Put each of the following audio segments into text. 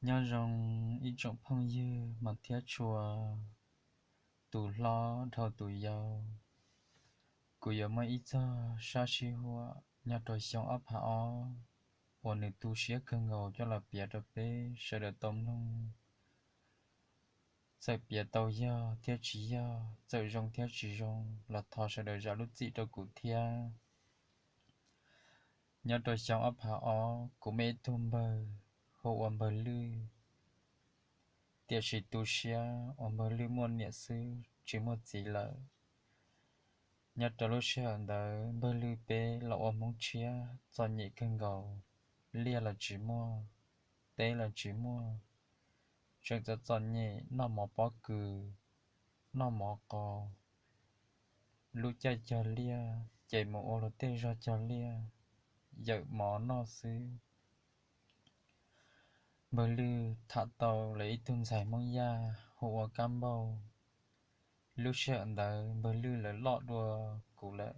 Nyob zoo ib tsoom phooj ywg mas thiab tshua, tus hlob dhau tus yau. Kuv yuav muaj ib txog sab sib huam nyob rau xyoo ob phav ob uas nws tu siab kawg nkaus coj los piav rau peb sawv daws tau mloog. Txawm piav tau yog thiab tsis yog, txawm zoo thiab tsis zoo los thov sawv daws zam lub txim rau kuv thiab. Nyob rau xyoo ob phav ob, kuv muaj ib tug npawg hu ua npawg Lwj, tiam sis tu siab uas npawg Lwj muaj niam xwb tsis muaj txiv lawm. Nyob rau lub sij hawm ntawd npawg Lwj peb los ua Hmoob tshiab txom nyem kawg nkaus, liaj los tsis muaj, teb los tsis muaj, tseem txom txom nyem noj mov pob kws, noj mov qos. Lub caij cog liaj ces mus ua luag tej zog cog liaj, yawm mov noj xwb. Npawg Lwj tham tau lawv ib tug ntxhais Hmoob Yaj hu ua Kab Npauj. Lub sij hawm ntawd npawg Lwj lawv loj dua kuv lawm.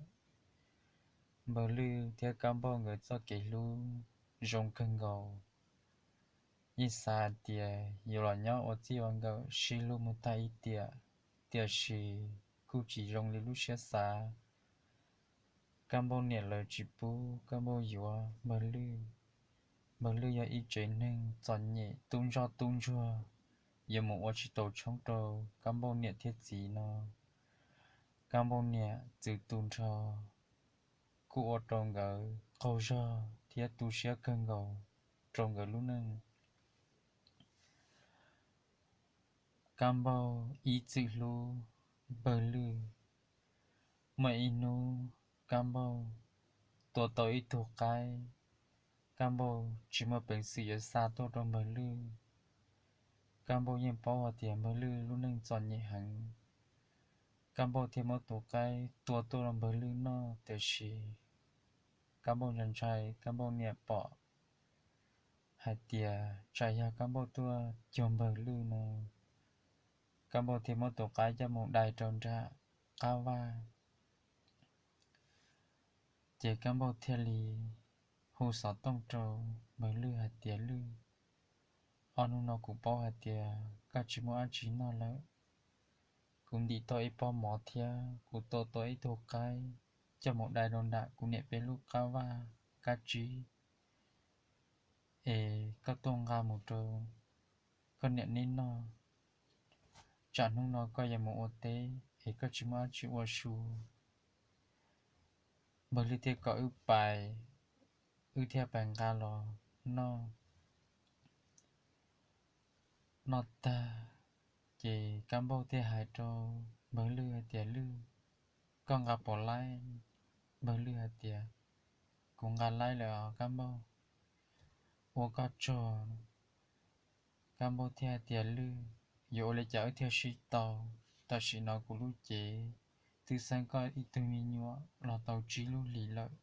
Npawg Lwj thiab Kab Npauj nkawd txoj kev hlub zoo kawg nkaus. Yeej xav hais tias yuav los nyob ua txij ua nkawm sib hlub mus tag ib tiam, tiam sis kuj tsis zoo li lub siab xav. Kab Npauj niam lawv tsis pub Kab Npauj yuav npawg Lwj. Npawg Lwj yog ib tsev neeg txom nyem tub ntsoj tub ntsuag, yuav mus ua tsis tau tshoob rau Kab Npauj niam thiab txiv no. Kab Npauj niam txwv tu nrho, kuj ua rau nkawd qaug zog thiab tu siab kawg nkaus rau nkawd lub neej. Kab Npauj ib txwm hlub npawg Lwj. Muaj ib hnub Kab Npauj tua tau ib tug qaib. Kab Npauj tsis muaj peev xwm yuav xa tuaj rau npawg Lwj. Kab Npauj yeej paub hais tias npawg Lwj lub neej txom nyem heev. Kab Npauj thiaj muab tus qaib tua tuaj rau npawg Lwj noj, tiam sis Kab Npauj ntshai ntshai Kab Npauj niam pom hais tias tsam yog Kab Npauj tuaj cuag npawg Lwj no, Kab Npauj thiaj muab tus qaib coj mus dai rau nram qab vaj. Ces Kab Npauj thiaj li hu xov tooj rau npawg Lwj hais tias, Lwj, ob hnub no kuv paub hais tias koj tsis muaj dab tsi noj lawm. Kuv ntim tau ib pob mov thiab kuv tua tau ib tug qaib coj mus dai rau nram kuv niam peb lub qab vaj kab tsib, es koj tuaj nqa mus rau koj niam neb noj. Tsam hnub no koj yuav mus ua teb es koj tsis muaj dab tsi ua su. Npawg Lwj thiaj kom wb pais, wb thiaj pais nqa los noj. Noj tag, ces Kab Npauj thiaj hais rau npawg Lwj hais tias, Lwj, koj nqa puas laib? Npawg Lwj hais tias, Kuv nqa laib lawm os Kab Npauj. Ua koj tsaug. Kab Npauj thiaj hais tias, Lwj, yuav ua li cas wb thiaj sib tau? Tam sim no kuv lub cev twb xeeb koj ib tug me nyuam los tau tsib lub hlis lawm.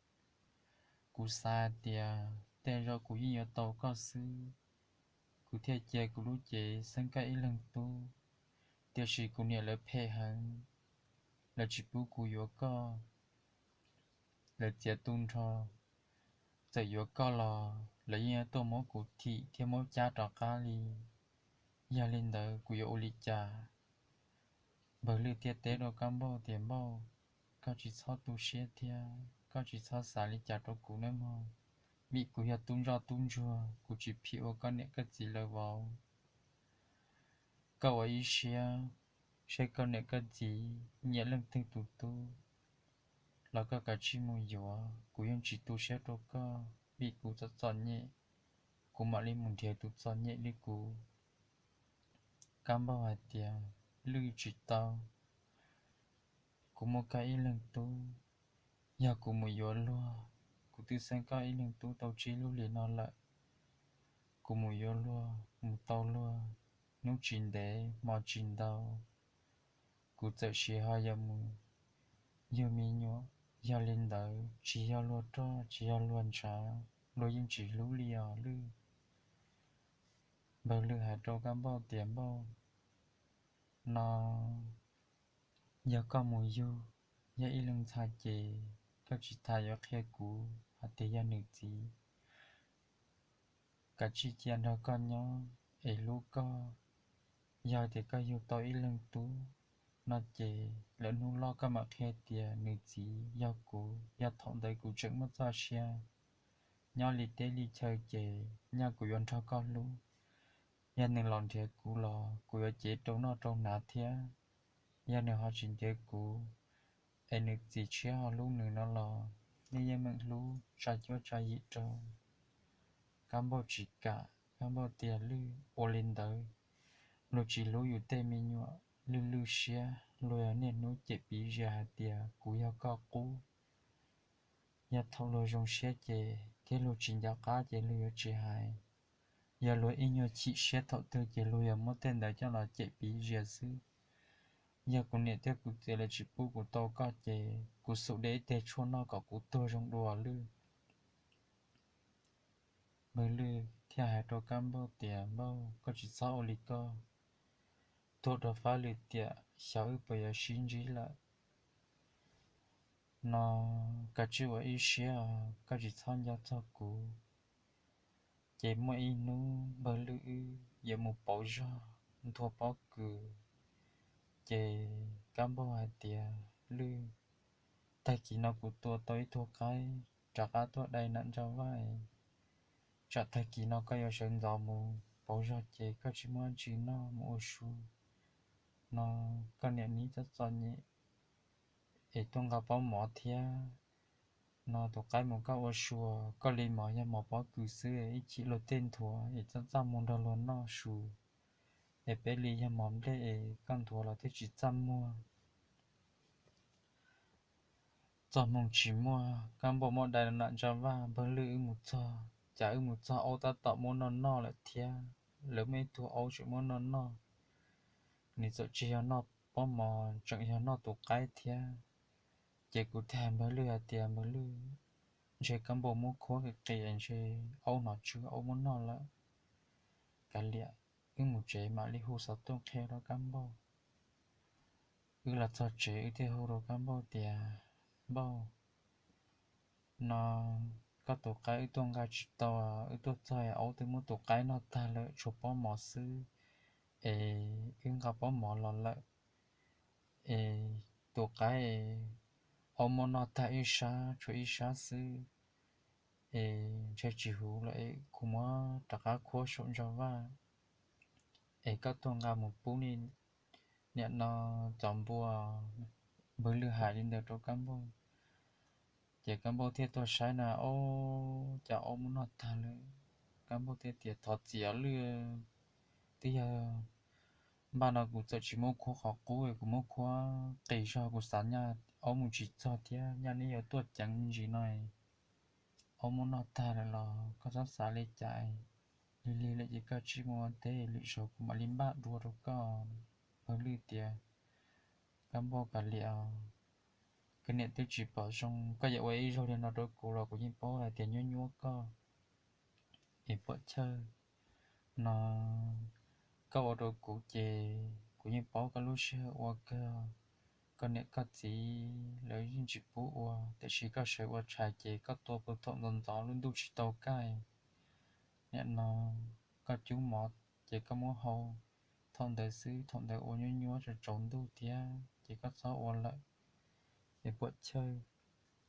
Kuv xav hais tias tej zaum kuv yeej yuav tau koj xwb, kuv thiaj cia kuv lub cev xeeb koj ib leeg tub. Tiam sis kuv niam lawv phem heev, lawv tsis pub kuv yuav koj. Lawv txiav tu nrho, txawm yuav koj los lawv yeej yuav tuaj muab kuv thim thiab muab cab rov qab li. Yog li ntawd kuv yuav ua li cas? Npawg Lwj thiaj teb rau Kab Npauj tias, Npauj, koj tsis txhob tu siab thiab koj tsis txhob xav li cas rau kuv nawb mog, vim kuv yog tub ntsoj tub ntsuag, kuv tsis phim ua koj niam koj txiv lawv vauv. Koj ua ib siab, seb koj niam koj txiv nyiam leej twg tus tub los koj kav tsij mus yuav, kuv yeej tsis tu siab rau koj, vim kuv txom txom nyem, kuv mam li mus nrhiav tus txom nyem li kuv. Kab Npauj hais tias, Lwj, tsis tau, kuv muaj koj ib leeg tub. Yog kuv mus yuav luag, kuv twb xeeb koj ib leeg tub tau tsib lub hlis no lawm. Kuv mus yuav luag, mus tau luag, hnub tsis ntev hmo tsis ntau, kuv txawm siv ho yuav mus yug me nyuam. Yog li ntawd tsis yog luag roj tsis yog luag ntshav, luag yeej tsis hlub li os Lwj. Npawg Lwj hais rau Kab Npauj tias, Npauj, no yog koj mus yug, yog ib leeg ntxhais ces koj tsis tas yuav qhia kuv hais tias yog nws txiv. Kav tsij cia nrog koj nyob, es hlub koj, yog tias koj yug tau ib leeg tub no ces lawv hnub loj koj mam qhia tias nws txiv yog kuv, yog thaum ntawd kuv tseem muaj txoj sia nyob li teb li chaw ces nyaj kuv yuav nrog koj hlub. Yog nws los nrhiav kuv los kuv yuav cev rau noj rau hnav thiab. Yog nws ho tsis nrhiav kuv, es nws txiv tshiab ho hlub nws no los nej yeej meem hlub tsa cuab tsa yim rau. Kab Npauj tsis kam, Kab Npauj tias, Lwj, ua li ntawd luag tsis hlub yus tej me nyuam. Lwj lwj siab, luag yog niaj hnub cem piv zias hais tias kuv yog koj qub. Yog thaum luag zoo siab ces thiab luag tsis nco qab ces luag yuav tsis hais. Yog luag ib nyuag chim siab thaum twg ces luag yog muab tej ntawd coj los cem piv zias xwb. Yog kuv niam thiab kuv txiv lawv tsis pub kuv tau koj ces kuv xum dej ib teg tshuaj noj kom kuv tuag zoo dua, Lwj. Npawg Lwj thiaj hais rau Kab Npauj tias, Npauj, koj tsis txhob ua li koj. Tuag rau Fab Lwm tiam, xyov wb puas yuav sib ntsib lawm no. Koj tsis ua ib siab, koj tsis txhob nco txog kuv. Ces muaj ib hnub Npawg Lwj wb yuav mus pauv zog nthua pob kws. Ces Kab Npauj hais tias, Lwj, tag kis no kuv tua tau ib tug qaib rov qab tuaj dai nam ntsa vaj, tsam tag kis no koj yuav sawv ntxov mus pauv zog ces koj tsis muaj dab tsi noj mus ua su no. Koj niam neb txom txom nyem es tuaj nqa pob mov thiab no, tus qaib mus koj ua su, koj li mov yog mov pob kws xwb, ib chim luag tej nthuav es txaj txaj muag nrog luag noj su, es peb li yog mov nplej es koj nthuav los thiaj tsis txaj muag. Txoj hmoo tsis muaj, Kab Npauj muab dai nam ntsa vaj, Npawg Lwj wb mus txog, cas wb mus txog aub tab tom muab noj noj lawm thiab. Lawv muaj ib tug aub tseem muab noj noj, nws txawm tsis yog noj pob mov, tseem yog noj tus qaib thiab. Ces kuv thiaj hais Npawg Lwj hais tias, Npawg Lwj, ntshe Kab Npauj muab khuab qis qis, ntshe aub hnov tsw aub muab noj lawm. Kav liam, wb mus tsev mam li hu xov tooj qhia rau Kab Npauj. Wb los txog tsev wb thiaj hu rau Kab Npauj tias, Npauj, no koj tus qaib wb tuaj nqa tsis tau, wb tuaj txog aub twb muab tus qaib noj tag lawm tshuav pob mov xwb, es wb nqa pob mov los lawm, es tus qaib aub muab noj tag ib sab tshuav ib sab xwb, es ntshe tsis huv lawm es kuv muab rov qab khuab saum ntsa vaj, es koj tuaj nqa mus pub niam no cov npua. Npawg Lwj hais li ntawd rau Kab Npauj, ces Kab Npauj thiaj tuaj saib na, ob, cas aub muab noj tag lawm. Kab Npauj thiaj tias, Thov txim os Lwj, twb yog npaj no kuv txawm tsis muab khuab qhov qub, kuv muab khuab qis zog, kuv xav nyaj aub mus tsis txog thiab nyaj neb yuav tuaj ceev me ntsis no, aub muab noj tag lawm los koj txhob xav li cas. Lig lig lawm ces koj tsij mus ua teb, lwm zaus kuv mam li npaj dua rau koj. Npawg Lwj tias, Kab Npauj kav liam, koj niam twb tsis pom zoo, koj yuav ua ib zaug li no rau kuv los kuv yeej paub hais tias nyuab nyuab koj. Es puam chawj, no koj ua rau kuv ces kuv yeej paub koj lub sij hawm ua kawg. Koj niam koj txiv lawv yeej tsis pub ua, tiam sis koj sawv ua tshais ces koj tua puag thaum ntxov ntxov lub ntuj tsis tau kaj. Nim no koj cub mov ces koj muab hau thaum ntawd xwb, thaum ntawd ua nyuab nyuab tsaus ntuj thiab ces koj txhob ua lawm. Es puam chawj,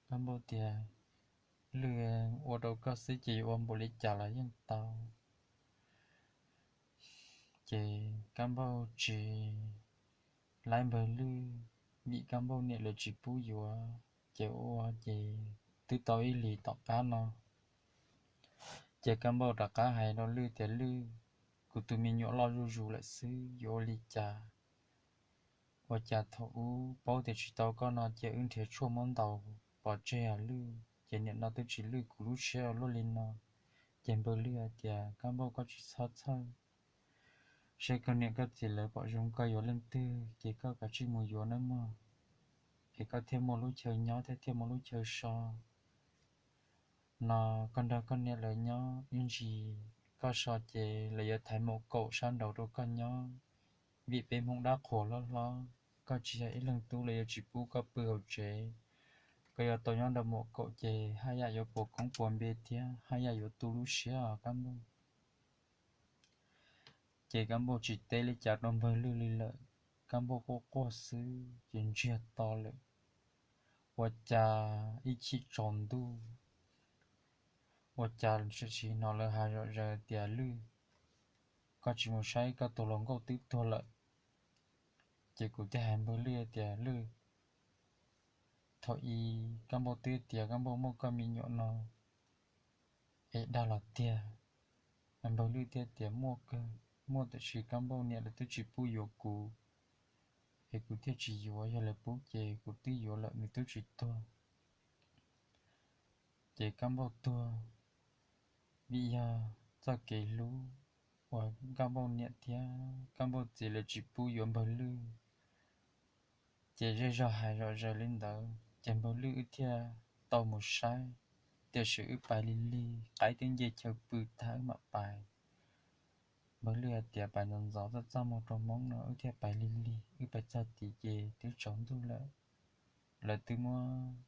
Kab Npauj tias, Lwj, ua rau koj xwb ces yuav ua npaum li cas los yeej tau. Ces Kab Npauj tsis laib Npawg Lwj, vim Kab Npauj niam lawv tsis pub yuav, ces ua ces twb tau ib hlis tom qab no, ces Kab Npauj rov qab hais rau Lwj tias, Lwj, kuv tus me nyuam loj zuj zus lawm xwb, yuav ua li cas? Ua cas thaum ub paub tias tsis tau koj no ces wb nrhiav tshuaj muab ntaus pov tseg os Lwj, ces nim no twb tsis lwj kuv lub siab ua luaj li no. Ces Npawg Lwj hais tias, Kab Npauj, koj tsis txhob txhawj, seb koj niam koj txiv lawv pom zoo koj yuav leej twg ces koj kav tsij mus yuav nawb mog, es koj thiaj muaj lub chaw nyob thiab thiaj muaj lub chaw so. No koj nrog koj niam lawv nyob ib ntsis, koj so ces lawv yuav thaiv maum kaum sab nraud rau koj nyob, vim peb Hmoob dab qhuas hlob hlob, koj tsis yog ib leeg tub lawv yuav tsis pub koj pw hauv tsev. Koj yuav tau nyob nrog maum kaum ces haj yam yuav puas koob puas npe thiab haj yam yuav tu lub siab os Kab Npauj. Ces Kab Npauj tsis teb li cas rau Npawg Lwj li lawm, Kab Npauj quaj quaj xwb ces ntsiag to lawm. Ua cas ib chim tsaus ntuj, ua cas tsis hnov lawv hais zom zaws tias, Lwj, koj tsis mus saib koj tus hluas nkauj twb tuag lawm. Ces kuv thiaj hais Npawg Lwj tias, Lwj, thaum ub Kab Npauj twb tias Kab Npauj muaj koj me nyuam no es dag los tiag? Npawg Lwj thiaj tias, Muaj kawg, muaj, tiam sis Kab Npauj niam lawv twb tsis pub yuav kuv, es kuv thiaj tsis yuav, yog lawv pub ces kuv twb yuav lawm, nws twb tsis tuag. Ces Kab Npauj tuag vim yog txoj kev hlub uas Kab Npauj niam thiab Kab Npauj txiv lawv tsis pub yuav Npawg Lwj. Ces zej zog hais zom zaws li ntawd ces Npawg Lwj wb thiaj tau mus saib, tiam sis wb pais lig lig, qaib twb nce chaw pw tag wb mam pais. Npawg Lwj hais tias pais ntxov ntxov txaj txaj muag rau Hmoob no, wb thiaj pais lig lig. Wb pais txog tid ces twb tsaus ntuj lawm, lawv twb muab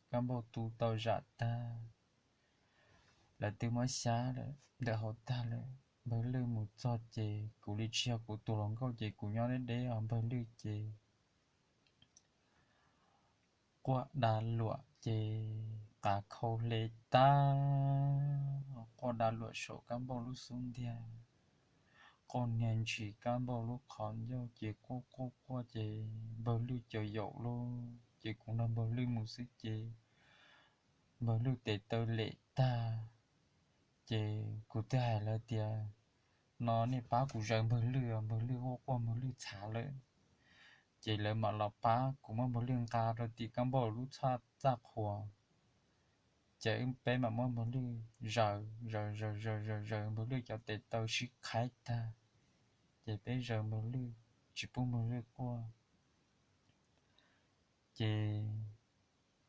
Kab Npauj tu tau zam tag, lawv twb muab xyab lawm, ntawm hauv tag lawm. Npawg Lwj mus txog ces kuv li tsis yog kuv tus hluas nkauj ces kuv nyob deb deb, ho Npawg Lwj ces quaj da luam ces qav khau hle tag, quaj da luam saum Kab Npauj lub xub ntiag, quaj niag ntshis Kab Npauj lub qhov ncauj ces quaj quaj quaj ces Npawg Lwj caum yaum lauj, ces kuv nrog Npawg Lwj mus xwb ces Npawg Lwj tes taw lem tag. Ces kuv thiaj hais lawv tias, No nej pab kuv zaws Npawg Lwj os, Npawg Lwj quaj quaj Npawg Lwj txhav lawm. Ces lawv mam los pab kuv muab Npawg Lwj nqa rau tim Kab Npauj lub txaj qhua. Ces wb peb mam muab Npawg Lwj zaws zaws zaws zaws zaws zaws, Npawg Lwj cov tes taw sib qhaib tag, ces peb zaws Npawg Lwj tsis pub Npawg Lwj quaj. Ces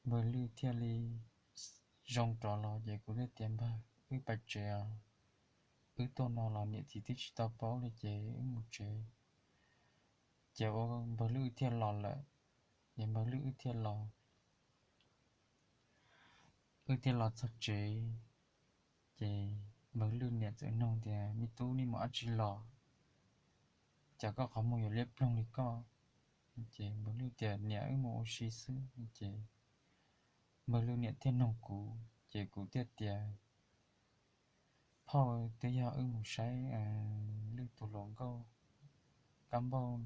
Npawg Lwj thiaj li zoo rov los ces kuv thiaj tias, Npawg, wb pais tsev os, wb tuaj no los niam txiv twb tsis tau paub li ces wb mus tsev. Ces ua Npawg Lwj thiaj los lawm, ces Npawg Lwj wb thiaj los, wb thiaj los txog tsev. Ces Npawg Lwj niam txawm nug tias, Me tub, nej mus dab tsi los? Cas koj qhov muag yuav liab ploog li koj? Ces Npawg Lwj tias, Niam, wb mus ua si xwb. Ces Npawg Lwj niam thiaj nug kuv, ces kuv thiaj tias, Phauj, twb yog wb mus saib Lwj tus hluas nkauj, Kab Npauj,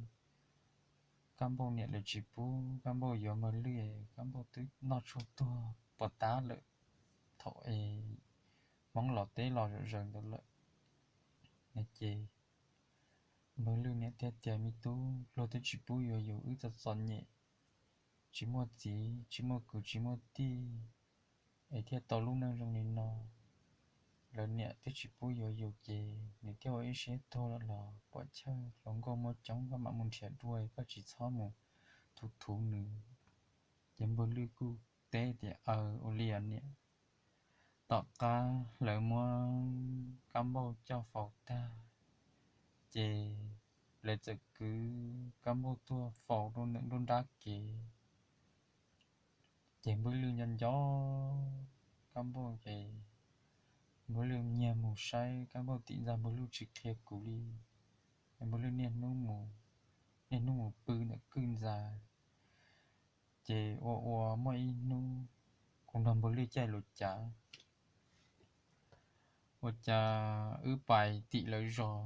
Kab Npauj niam lawv tsis pub Kab Npauj yuav Npawg Lwj, Kab Npauj twb noj tshuaj tuag puas tab lawm thaum es Hmoob los teb los zom zaws ntawd lawm. Ces Npawg Lwj niam thiaj tias, Me tub, luag twb tsis pub yuav yus, wb txom txom nyem, tsis muaj txiv tsis muaj kwv tsis muaj tij, es thiaj tau lub neej zoo li no. Lawv niam twb tsis pub yuav yus ces nws thiaj ua ib siab tuag los pom chawj, hluas nkauj muaj coob, koj mam mus nrhiav dua, koj tsis txhob mus thuv thuv nws. Ces Npawg Lwj kuj teb tias, Aws, ua li os niam. Tom qab lawv muab Kab Npauj coj faus tag, ces lawv txawm kwv Kab Npauj tuaj faus rau ntawm nruab nrab kev. Ces Npawg Lwj nco nco Kab Npauj ces Npawg Lwj nyiag mus saib Kab Npauj tim ntxa, Npawg Lwj tsis qhia kuv li. Npawg Lwj niaj hnub mus, niaj hnub mus pw ntawm kwj ntxa. Ces ua ua muaj ib hnub kuv nrog Npawg Lwj caij lus cav, ua cas wb pais tim lawv zos,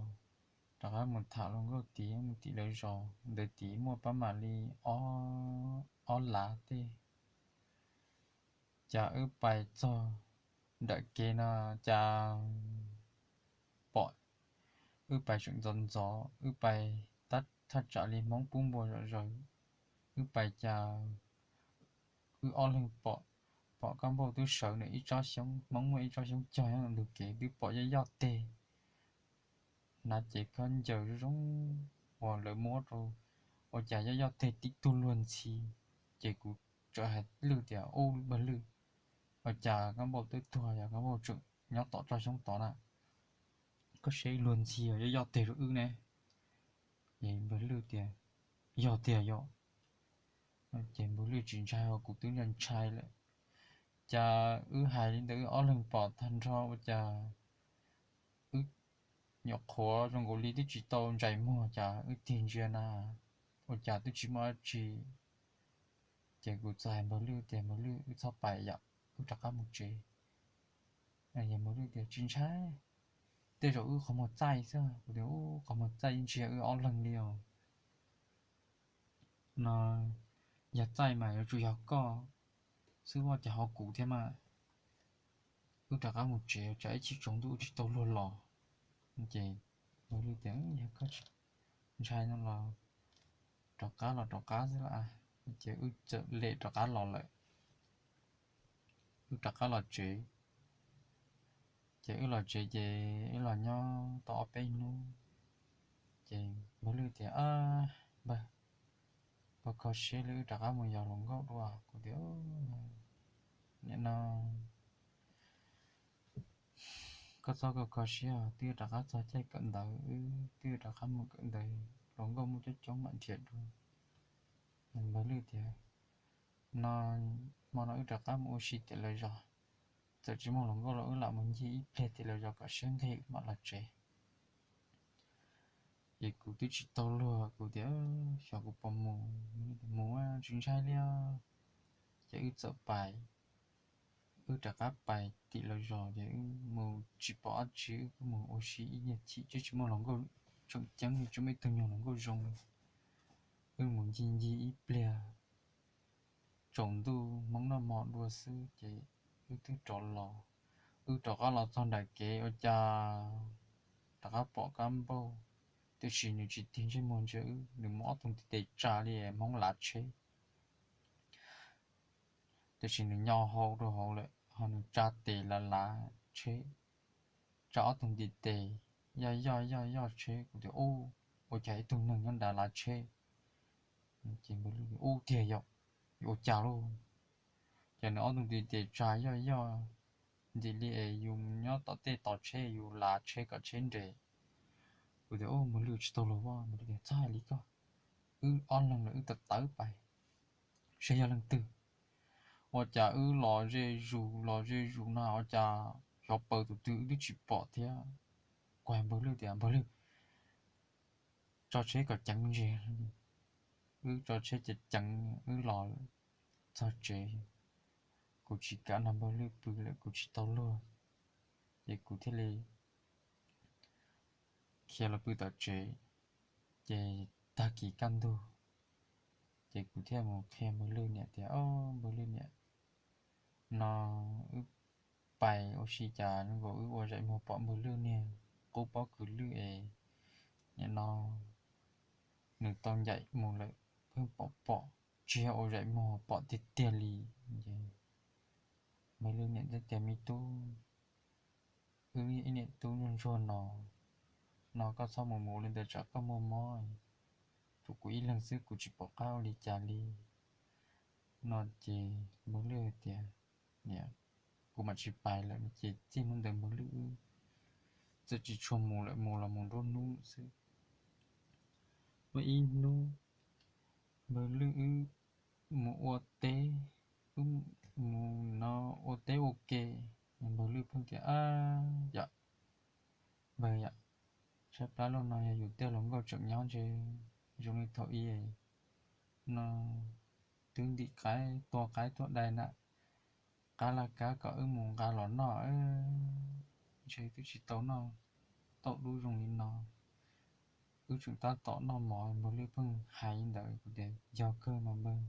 rov qab mus tham hluas nkauj tid, mus tim lawv zos ntawd tid muaj pab mam li ob lav tej. Cas wb pais txog nram kev no cas pom, wb pais tseem ntxov ntxov, wb pais tab thaj tsam li Hmoob pub npua zom zaws, wb pais cas wb ob leeg pom, pom Kab Npauj twb sawv nws ib tsob xyoob, Hmoob muaj ib tsob xyoob cog nyob ntug kev twb pom yoj yoj teg. Hnav cev khaub ncaws zoo zoo uas lawv muab rau, ua cas yoj yoj teg tib tug luag ntxhi. Ces kuv txawm hais Lwj tias, Ub, Npawg Lwj, ua cas Kab Npauj twb tuag, yog Kab Npauj tseem nyob tom tsob xyoob tod na? Koj saib luag ntxhi os, yoj yoj teg rau wb ne. Ces Npawg Lwj tias, Yog tiag yom. Ces Npawg Lwj tsis ntshai, kuv twb ntshai ntshai lawm. Cas wb hais li ntawd wb ob leeg pom tag nrho, ua cas wb nyuam qhuav zoo nkaus li twb tsis tau ntsais muag cas wb tig ntsia na, ua cas twb tsis muaj dab tsi. Ces kuv txawm hais Npawg Lwj tias, Npawg Lwj, wb txhob pais yom, wb rov qab mus tsev. Npawg Lwj tias, Tsis ntshai, tej zaum wb qhov muag txaij xwb. Kuv tias, Ub, qhov muag txaij ntsia wb ob leeg li os. No yog txaij mas yuav tsum yog koj xwb, ua cas ho kuv thiab mas. Wb rov qab mus tsev, tsam ib chim tsaus ntuj wb tsis tau luag los. Ces Npawg Lwj tias, Yog koj tsis ntshai no los rov qab los rov qab xwb las. Ces wb txawm lem rov qab los lawm. Wb rov qab los tsev. Ces wb los tsev ces wb los nyob tau ob peb hnub, ces Npawg Lwj tias, Npawg, koj kho siab li, wb rov qab mus yos hluas nkauj dua. Kuv tias, Nim no koj txhob kho kho siab, twb rov qab txog caij kawm ntawv, wb twb rov qab mus kawm ntawv, hluas nkauj muaj coob coob mam nrhiav dua. Npawg Lwj tias, No, hmo no wb rov qab mus ua si tim lawv zos, txawm tsis muaj hluas nkauj los wb lam mus ncig ib pliag tim lawv zos kom siab nqig wb mam los tsev. Ces kuv twb tsis tau luag, kuv tias, Xyov kuv puas mus? Mus, tsis ntshai li os. Ces wb txawm pais, wb rov qab pais tim lawv zos, ces wb mus tsis pom dab tsi, wb kuj mus ua si ib nyuag chim, twb tsis muaj hluas nkauj tseem ceeb, tsis muaj ib tug nyuag hluas nkauj zoo. Wb mus ncig ncig ib pliag, tsaus ntuj Hmoob noj mov dua xwb, ces wb twb rov los. Wb rov qab los txog nram kev ua cas rov qab pom kab npauj, tiam sis nws tsis tig ntsej muag ntsia wb, nws muab ob tug ntiv tes tsa li Hmoob lav tsheb. Tiam sis nws nyo hau rau hauv lawm, ho nws tsa tes lav lav tsheb, tsa ob tug ntiv tes yoj yoj yoj yoj tsheb. Kuv tias, Ub, ua cas ib tug neeg nyob nrad lav tsheb? Ces Npawg Lwj, Ub tiag yom, yuav ua cas lauj? Ces nws ob tug ntiv tes tsa yoj yoj, ntim li es yus nyob tom tej tos tsheb, yus lav tsheb kom tsheb nres. Kuv tias, Ub, Npawg Lwj, tsis tau luag, Npawg Lwj tias, Txhob hais li koj, wb ob leeg lawm wb tawm tawv pais saib yog leej twg. Ua cas wb los ze zus los ze zus na, ua cas xyov paws tus twg wb twb tsis pom thiab. Kuv hais Npawg Lwj tias, Npawg Lwj, tso tsheb kom ceev ntsis. Wb tso tsheb ceev ceev, wb los txog tsev, kuv tsis kam nrog Npawg Lwj pw lawm, kuv tsis tau luag, ces kuv thiaj li khiav los pw tom tsev. Ces tag kis kaj ntug, ces kuv thiaj mus qhia Npawg Lwj niam tias, Au, Npawg Lwj niam, no wb pais ua si cas zoo nkaus wb ua zaim muag pom Npawg Lwj niag qub pob kws lwj es, nim no nws tau ncaim mus lawm, pheej pom pom, tsis yog ua zaim muag, pom tiag tiag li. Ces Npawg Lwj niam thiaj tias, Me tub, wb ib niam tub ntsuag ntsuag no, no koj txhob mus mus li ntawd tsam koj muaj mob, tshuav kuv ib leeg xwb kuv tsis pom qab ua li cas li. No ces Npawg Lwj tias, Niam, kuv mam tsis pais lawm. Ces txij hnub ntawd Npawg Lwj wb txawm tsis tshua mus lawm, mus los mus nruab hnub xwb. Muaj ib hnub Npawg Lwj wb mus ua teb, wb mus no ua teb ua ke, Npawg Lwj pheej tias, Ab yom, Npawg yom, saib plab luaj no yog yus tej hluas nkauj tseem nyob ntshe zoo li thaum ub no, twb ntim qaib tua qaib tuaj dai na, qab laj kab kom wb mus nqa los noj, ntshe twb tsis tau noj tau dub zoo li no. Wb tseem tab tom noj mov, Npawg Lwj pheej hais li ntawd, kuv tias, Yog kawg mas npawg,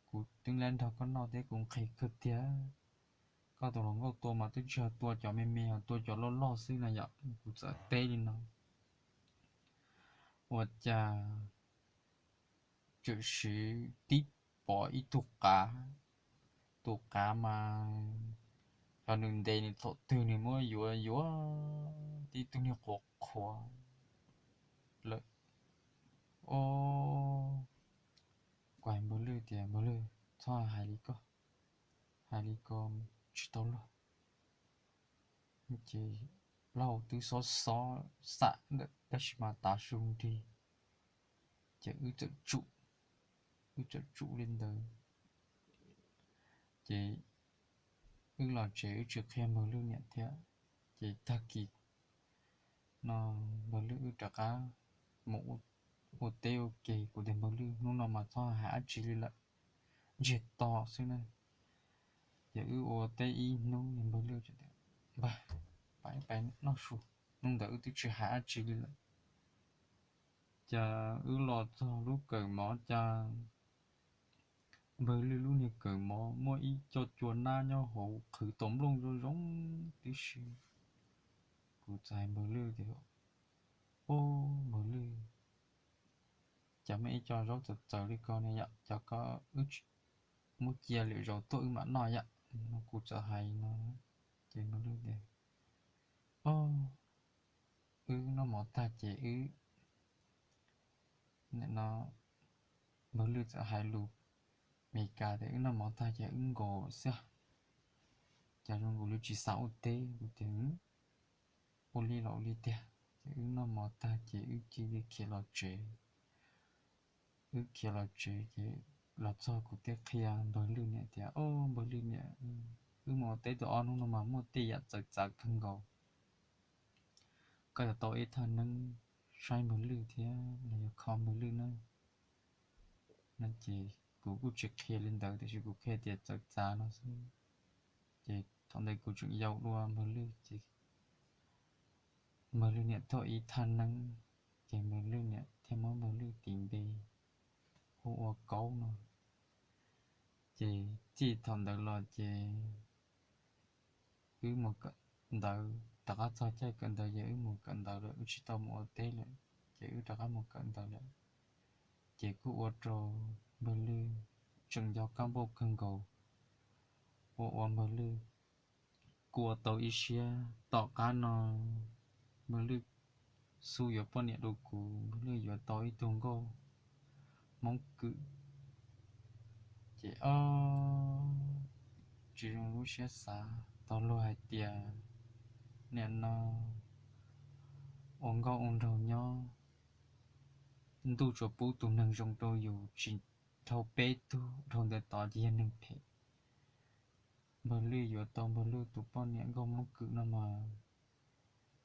kuv twb nrog koj noj thiab kuv nqhis kawg tiag. Koj tus hluas nkauj tua mas twb tsis yog tua cov me me, yog tua cov loj loj xwb no yom, kuv txawm teb li no. Ua cas txawm siv tib pom ib tug qav, tus qav mas yog nws ntes nws thaum twg nws muab yuav yuav tib tug niag qhuav qhuav lawm. O, kuv hais Npawg Lwj tias, Npawg Lwj, txhob hais li koj, hais li ko tsis tau luag. Ces plaub hau twb xob xob xam ntawm tab sis mas tav su nrig, ces wb txawm tsum, wb txawm tsum li ntawd. Ces wb los tsev wb tsis qhia Npawg Lwj niam thiab. Ces tag kis no npawg Lwj wb rov qab mus ua teb ua ke. Kuv tias npawg Lwj, hnub no mas txhob hais dab tsi li lawm, ntsiag to xwb na. Ces wb ua teb ib hnub npawg Lwj tias, npawg, pab pais noj su. Hnub ntawd wb twb tsis hais dab tsi li lawm. Ces wb los txog lub kawm mov ces npawg Lwj lub niag kawm mov muaj ib co cua nab nyob hauv qhwv tau nplooj zoo zoo tib si. Kuv txawm hais npawg Lwj tias, o, npawg Lwj, cas muaj ib co zaub txawv txawv li ko ne yom, cov ko wb muab cia lwm zaus tuaj wb mam noj yom. Kuv txawm hais no, ces npawg Lwj tias, o, wb noj mov tag ces wb, no npawg Lwj txawm hais lus Meskas tias wb noj mov tag ces wb nkaus xwb, cas zoo nkaus li tsis xav ua teb. Kuv tias, ua li los ua li tiag. Ces wb noj mov tag ces wb cia li khiav los tsev. Wb khiav los tsev ces los txog kuv thiaj qhia npawg Lwj niam tias, o, npawg Lwj niam, wb mus ua teb tau ob hnub no mas muaj tej yam txawv txav kawg nkaus. Koj yuav tau ib thaj neeb saib npawg Lwj thiab los yog kho npawg Lwj na. No ces kuv kuj tsis qhia li ntawd tiam sis kuv qhia tias txawv txav no xwb. Ces thaum ntawd kuv tseem yau dua npawg Lwj ces npawg Lwj niam tuaj ib thaj neeb, ces npawg Lwj niam thiaj muab npawg Lwj tis npe hu ua Kaub no. Ces txij thaum ntawd los ces wb mus kawm ntawv, rov qab txog caij kawm ntawv ces wb mus kawm ntawv lawm, wb tsis tau mus ua teb lawm, ces wb rov qab mus kawm ntawv lawm. Ces kuj ua rau npawg Lwj tseem nco kab npauj kawg nkaus, ua ua npawg Lwj kuj ua tau ib siab. Tom qab no npawg Lwj xub yuav poj niam rau kuv, npawg Lwj yuav tau ib tug nkauj Hmoob Kwm. Ces ob, tsis zoo lub siab xav, tau luag hais tias nim no ua nkauj ua nraug nyob, ntuj tsuas pub tus neeg zoo rau yus tsis dhau peb tug, dhau ntawd tod ces yog neeg phem. Npawg Lwj yuav tau npawg Lwj tus poj niam nkauj Hmoob Kwm no mas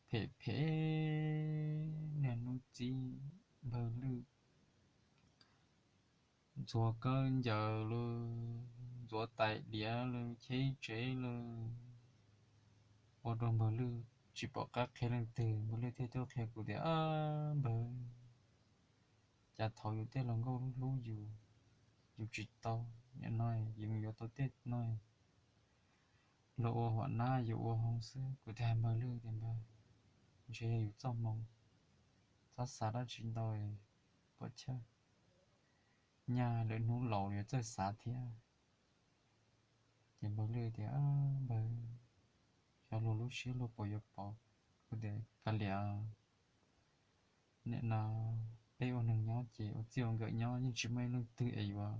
phem phem, niaj hnub txib npawg Lwj ntxuav kawb ncaws lawm, ntxuav tais diav lawm, cheb tsev lawm, ua rau npawg Lwj tsis pom qab qhia leej twg. Npawg Lwj thiaj tuaj qhia kuv tias, npawg, cas thaum yus tej hluas nkauj hlub hlub yus, yus tsis tau, nim no yus yuav tau tej no los ua huam nab yus ua hoob xwb. Kuv thiaj hais npawg Lwj tias, npawg, ntshe yog yus txoj hmoo, txhob xav dab tsi ntau, pom chawj, nyaj lwm hnub laus yuav txawj xav thiab. Ces npawg Lwj tias, npawg, xyov luag lub siab luag puas yuav pom. Kuv tias, kav liam, nim no peb ua neeg nyob ces ua txij ua nkawm nyob yeej tsis muaj ib leej twg es yuav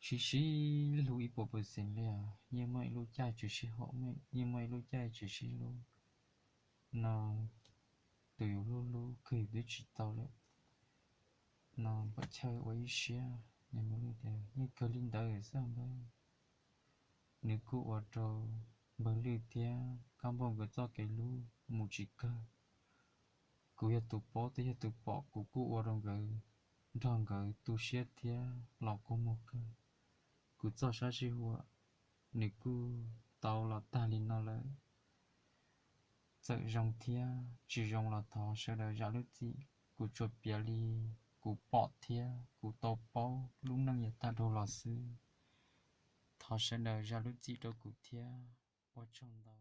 sib sib hlub ib puas percent li os. Yeej muaj ib lub caij tsis sib haum, yeej muaj ib lub caij tsis sib hlub. No tus yus hlub hlub kawg yus twb tsis tau lawm. No pom chawj ua ib siab, npawg Lwj tias, yeej kawg li ntawd xwb npawg. Nws kuj ua rau npawg Lwj thiab Kab Npauj nkawd txoj kev hlub mus tsis kawg. Kuv yog tus paub thiab yog tus pom, kuv kuj ua rau nkawd, nrog nkawd tu siab thiab los kua muag kawg. Kuv txoj sab sib huam nws kuj tau los tag li no lawm. Txawm zoo thiab tsis zoo los thov sawv daws zam lub txim. Kuv tsuas piav li kuv pom thiab kuv tau paub lub neej yav tag dhau los xwb. Thov sawv daws zam lub txim rau kuv thiab. Ua tsaug ntau.